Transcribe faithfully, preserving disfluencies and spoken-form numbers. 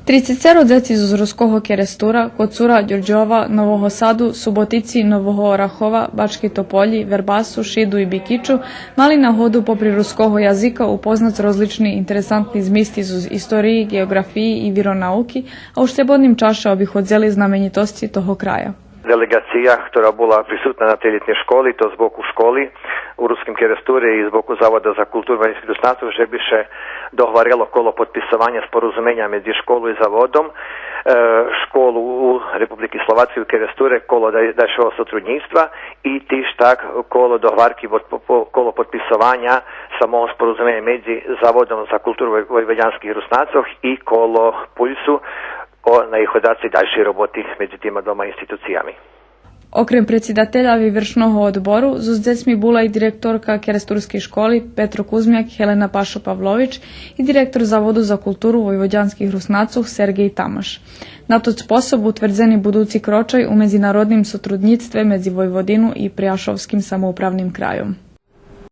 Трицецеро дзеци зоз Руского Керестура, Коцура, Дюрдьова, Нового Саду, Суботици, Нового Орахова, Бачки Тополї, Вербасу, Шиду и Бикичу мали нагоду попри руского язика упознац розлични интересантни змисти зоз историї, ґеоґрафиї и виронауки, а у шлєбодним чаше обиходзели знаменїтосци того края. Делеґация, котра була присутна на тей лєтней школи, то з боку школи у Руским Керестуре и з боку Завода за културу войводянских Руснацох, же би ше догварело коло подписованя спорозуменя медзи школу и заводом, е, школу у Републики Словацкей у Керестуре коло дай-, дальшого сотруднїцтва и тиж так коло догварки, по-, по-, коло подписованя самого спорозуменя медзи Заводом за културу вой-, войводянских Руснацох и коло Пульсу о наиходзацей дальшей роботи медзи тима двома институциями. Окрем предсидателя вивршного одбору, зоз дзецми була и директорка керестурскей школи Петро Кузмяк Гелена Пашо-Павлович и директор Заводу за културу войводянских Руснацох Сергей Тамаш. На тот способ утвердзени будуци крочай у медзинародним сотруднїцтве медзи Войводину и Пряшовским самоуправним крайом.